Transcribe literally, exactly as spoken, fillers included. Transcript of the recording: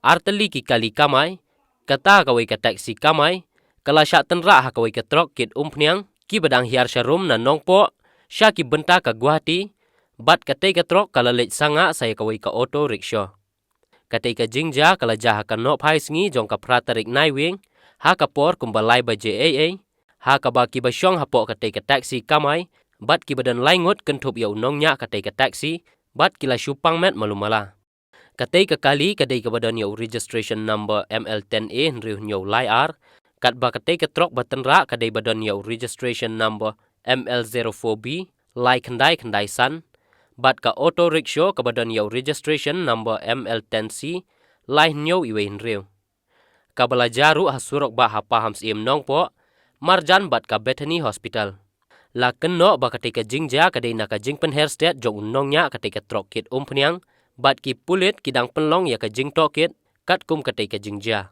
artylli ki kali kamai, kata kawei ka taxi kamai, ka la shah tynrah ha kawei ka trok kit umphniang, kiba dang hiar sharum na Nongpoh sha ki bynta ka Guwahati, bad katei ka trok ka la leit sangah sa ïa kawei ka auto rickshaw. Katei ka jingjia ka la jia ha ka nohphai sngi jong ka phra tarik Naiwieng, ha ka por kumba lai baje eiei, ha kaba kiba shong hapoh katei ka taxi kamai bad kiba don lai ngut kynthup ïa u nongñiah katei ka taxi, bad ki la shu pang met malu mala. Katei ka kali ka dei kaba don ïa u registration number M L ten A hynriew hynñiew lai ar, katba katei ka trok ba tynrah ka dei ba don ïa u registration number M L zero four B lai khyndai khyndai san, bad ka auto rickshaw kaba don ïa u registration number M L ten C lai hynñiew iwei hynriew. Kaba la jia ruh ha surok bah ha Pahamsyiem Nongpoh, marjan bad ka Bethany Hospital. La kynnoh ba katei ka jingjia ka dei na ka jingpynher stet jong u nongñiah katei ka trok kit umphniang, bad ki pulit ki dang pynlong ïa ka jingtohkit katkum katei ka jingjia.